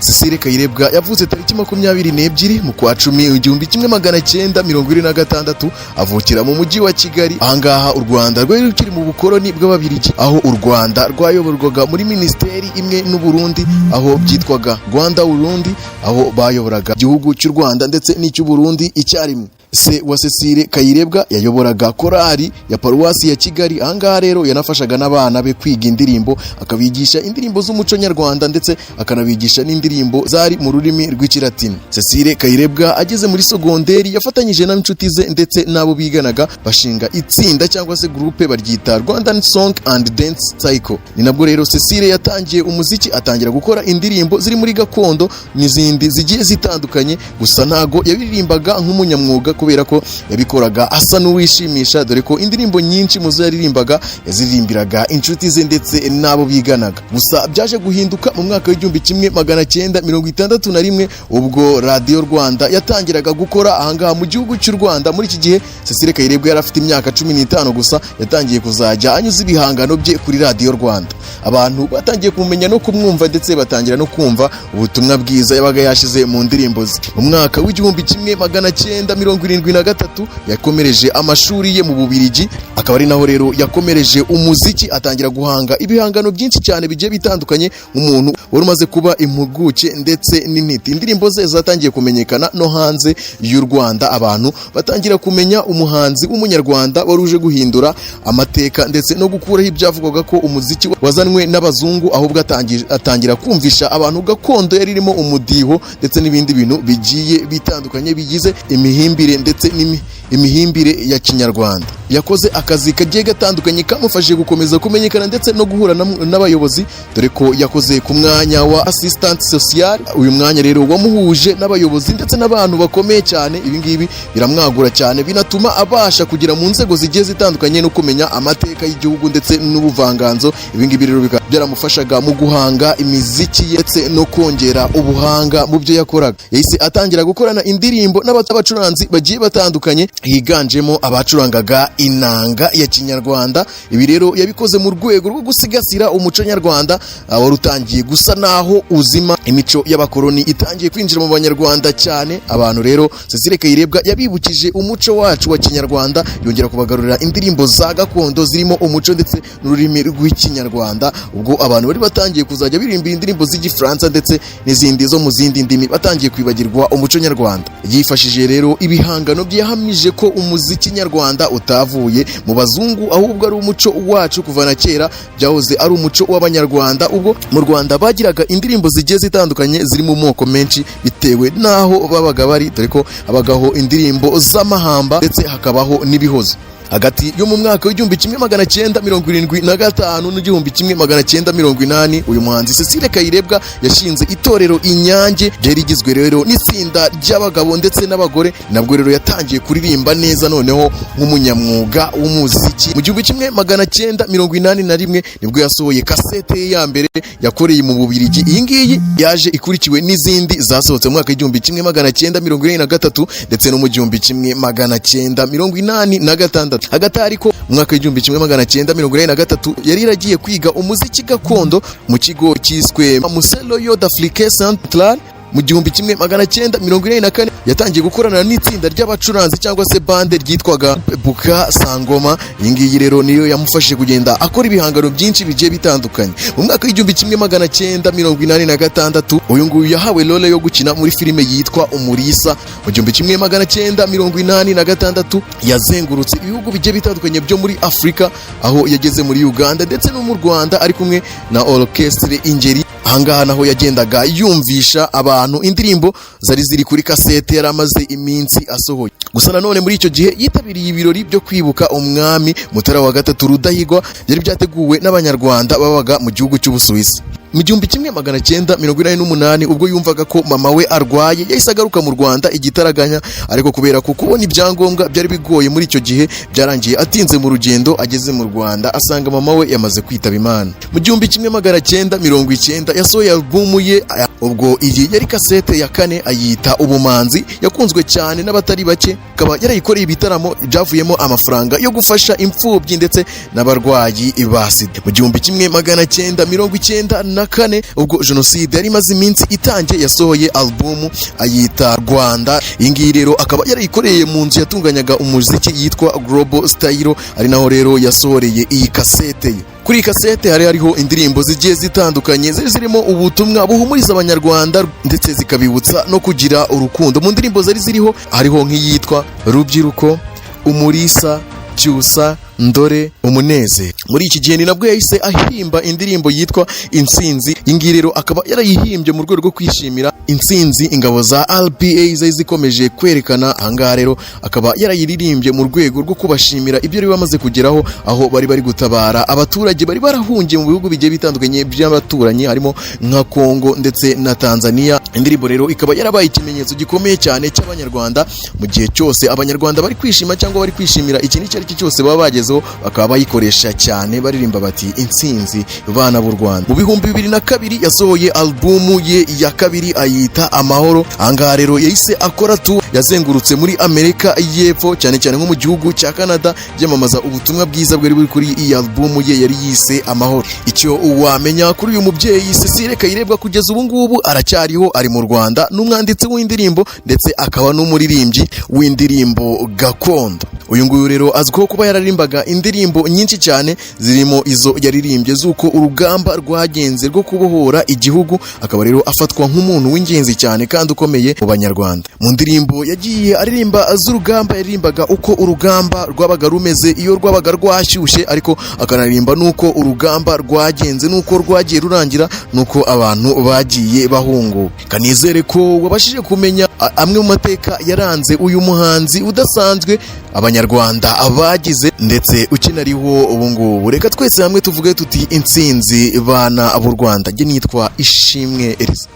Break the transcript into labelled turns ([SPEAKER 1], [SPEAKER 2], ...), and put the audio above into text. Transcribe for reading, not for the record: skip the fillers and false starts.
[SPEAKER 1] Cecile Kayirebwa yavutse tariki 22 mu kwa 10 1946, avukira mu mujyi wa Kigali. Ahangaha u Rwanda rwari rukiri mu bukoloni bw'Ababiligi, aho u Rwanda rwayoborwaga muri minisiteri imwe n'u Burundi, aho byitwaga Rwanda Urundi, aho bayoboraga igihugu cy'u Rwanda ndetse n'icy'u Burundi icyarimwe. Se wa Cecile Kayirebwa yayoboraga korali ya paruwasi ya Kigali. Ahangaha rero yanafashaga n'abana be kwiga indirimbo, akabigisha indirimbo z'umuco nyarwanda, ndetse akanabigisha n'indirimbo zari mu rurimi rw'Ikilatini. Cecile Kayirebwa ageze muri sogonderi yafatanyije n'inshuti ze ndetse n'abo biganaga, bashinga itsinda cyangwa se groupe, baryita Rwandan Song and Dance Cycle. Ni nabwo rero Cecile yatangiye umuziki, atangira gukora indirimbo ziri muri gakondo n'izindi zigiye zitandukanye. Gusa ntago yabiririmbaga nk'umunyamwuga, kubera ko yabikoraga asa n'uwishimisha, dore ko indirimbo nyinshi mu zo yaririmbaga yaziririmbiraga inshuti ze ndetse n'abo biganaga. Gusa byaje guhinduka mu mwaka w'1961, ubwo Radiyo Rwanda yatangiraga gukora ahangaha mu gihugu cy'u Rwanda. Muri iki gihe Cecile Kayirebwa yari afite imyaka 15 gusa. Yatangiye kuzajya anyuza ibihangano bye kuri Radiyo Rwanda. Abantu batangiye kumumenya no kumwumva, ndetse batangira no kumva ubutumwa bwiza yabaga yashize mu ndirimbo ze. Mu mwaka w'1973 yakomereje amashuri ye mu Bubirigi, akaba ari naho rero yakomereje umuziki, atangira guhanga ibihangano byinshi cyane bigiye bitandukanye. Nk'umuntu wari umaze kuba impuguke ndetse n'intiti, indirimbo ze zatangiye kumenyekana no hanze y'u Rwanda. Abantu batangira kumenya umuhanzi w'umunyarwanda wari uje guhindura amateka ndetse no gukuraho ibyavugwaga ko umuziki wazanwe n'abazungu, ahubwo atangira kumvisha abantu gakondo yari irimo umudiho ndetse n'ibindi bintu bigiye bitandukanye bigize imihimbire ndetse imihimbire ya kinyarwanda. Yakoze akazi kagiye gatandukanye kamufashije gukomeza kumenyekana ndetse no guhura n'abayobozi, dore ko yakoze ku mwanya wa assistant social. Uyu mwanya rero wamuhuje n'abayobozi ndetse n'abantu bakomeye cyane. Ibi ngibi biramwagura cyane, binatuma abasha kugera mu nzego zigiye zitandukanye no kumenya amateka y'igihugu ndetse n'ubuvanganzo. Ibi ngibi rero bikaba byaramufashaga mu guhanga imiziki ye ndetse no kongera ubuhanga mu byo yakoraga. Yahise atangira gukorana indirimbo n'abacuranzi bagiye batandukanye, higanjemo abacurangaga inanga ya kinyarwanda. Ibi rero yabikoze mu rwego rwo gusigasira umuco nyarwanda wari utangiye gusa naho uzima, imico y'abakoloni itangiye kwinjira mu banyarwanda cyane. Abantu rero Cecile Kayirebwa yabibukije umuco wacu wa kinyarwanda, yongera kubagarurira indirimbo za gakondo zirimo umuco ndetse n'ururimi rw'Ikinyarwanda, ubwo abantu bari batangiye kuzajya birimbira indirimbo z'Igifaransa ndetse n'izindi zo mu zindi ndimi, batangiye kwibagirwa umuco nyarwanda. Yifashishije rero ibihangano bye, yahamije ko umuziki nyarwanda utavuye mu bazungu, ahubwo ari umuco wacu kuva na kera, byahoze ari umuco w'abanyarwanda, ubwo mu Rwanda bagiraga indirimbo zigiye zitandukanye ziri mu moko menshi bitewe n'aho babaga bari, dore ko habagaho indirimbo z'amahamba ndetse hakabaho n'ibihozo. Hagati yo mu mwaka w'1975 n'1980, uyu muhanzi Cecile Kayirebwa yashinze itorero Inyange, ryari rigizwe rero n'itsinda ry'abagabo ndetse n'abagore. Nabwo rero yatangiye kuririmba neza noneho nk'umunyamwuga w'umuziki. Mu 1981 nibwo yasohoye kasete ye ya mbere yakoreye mu Bubirigi. Iyi ngiyi yaje ikurikiwe n'izindi zasohotse mu mwaka w'1983 ndetse no mu 1986. Hagati ariko, mu mwaka w'1983 yari yaragiye kwiga umuziki gakondo mu kigo cyiswe Musée Royal d'Afrique Centrale. Mu 1984 yatangiye gukorana n'itsinda ry'abacuranzi cyangwa se bande ryitwaga Buka Sangoma. Iyi ngiyi rero niyo yamufashije kugenda akora ibihangano byinshi bigiye bitandukanye. Mu mwaka w'1986 uyu nguyu yahawe role yo gukina muri filime yitwa Umurisa. Mu 1986 yazengurutse ibihugu bigiye bitandukanye byo muri Afurika, aho yageze muri Uganda ndetse no mu Rwanda ari kumwe na Orchestre Ingeri. Ahangaha naho yagendaga yumvisha abantu indirimbo zari ziri kuri kasete yari amaze iminsi asohoye. Gusa nanone muri icyo gihe yitabiriye ibirori byo kwibuka umwami Mutara wa Gatatu Rudahigwa, byari byateguwe n'abanyarwanda babaga mu gihugu cy'Ubusuwisi. Mu 1988, ubwo yumvaga ko mama we arwaye, yahise agaruka mu Rwanda igitaraganya, ariko kubera ko kubona ibyangombwa byari bigoye muri icyo gihe, byarangiye atinze mu rugendo. Ageze mu Rwanda asanga mama we yamaze kwitaba Imana. Mu 1990 yasohoye alubumu ye, ubwo iyi yari kasete ya kane, ayita Ubumanzi. Yakunzwe cyane n'abatari bake, akaba yarayikoreye ibitaramo byavuyemo amafaranga yo gufasha imfubyi ndetse n'abarwayi ba sida. Mu gihumbi kimwe magana cyenda mirongo icyenda na 2004, ubwo jenoside yari imaze iminsi itangiye, yasohoye alubumu ayita Rwanda. Iyi ngiyi rero akaba yarayikoreye mu nzu yatunganyaga umuziki yitwa Global Style, ari naho rero yasohoreye iyi kasete ye. Kuri iyi kasete hari hariho indirimbo zigiye zitandukanye zari zirimo ubutumwa buhumuriza Abanyarwanda ndetse zikabibutsa no kugira urukundo. Mu ndirimbo zari ziriho hariho nk'iyitwa Rubyiruko, Umurisa, Cyusa, Ndore, Umunezero. Muri iki gihe ni nabwo yahise ahimba indirimbo yitwa Intsinzi. Iyi ngiyi rero akaba yarayihimbye mu rwego rwo kwishimira intsinzi ingabo za RPA zari zikomeje kwerekana. Ahangaha rero akaba yarayiririmbye mu rwego rwo kubashimira ibyo bari bamaze kugeraho, aho bari bari gutabara abaturage bari barahungiye mu bihugu bigiye bitandukanye by'abaturanyi, harimo nka Congo ndetse na Tanzania. Indirimbo rero ikaba yarabaye ikimenyetso gikomeye cyane cy'Abanyarwanda. Mu gihe cyose Abanyarwanda bari kwishima cyangwa bari kwishimira ikintu icyo ari cyo cyose baba bagezeho, bakaba bayikoresha cyane baririmba bati: "Intsinzi, bana b'u Rwanda." Mu 2002 yasohoye alubumu ye ya kabiri ayita Amahoro. Ahangaha rero yahise akora tour, yazengurutse muri Amerika y'Epfo, cyane cyane nko mu gihugu cya Canada, byamamaza ubutumwa bwiza bwari buri kuri iyi alubumu ye yari yise Amahoro. Icyo wamenya kuri uyu mubyeyi Cecile Kayirebwa, kugeza ubu ngubu aracyariho, ari mu Rwanda, n'umwanditsi w'indirimbo ndetse akaba n'umuririmbyi w'indirimbo gakondo. Uyu nguyu rero azwiho kuba yararimbaga indirimbo nyinshi cyane, zirimo izo yaririmbye z'uko urugamba rwagenze rwo kubohora igihugu. Akaba rero afatwa nk'umuntu w'ingenzi cyane kandi ukomeye mu Banyarwanda. Mu ndirimbo yagiye aririmba z'urugamba, yaririmbaga uko urugamba rwabaga rumeze iyo rwabaga rwashyushye, ariko akanaririmba n'uko urugamba rwagenze, n'uko rwagiye rurangira, n'uko abantu bagiye bahunguka. Kanizere ko wabashije kumenya amwe mu mateka yaranze uyu muhanzi udasanzwe Abanyarwanda bagize ndetse ukinariho ubu ngubu. Reka twese hamwe tuvuge tuti: "Intsinzi, bana b'u Rwanda." Njye nitwa Ishimwe Elisa.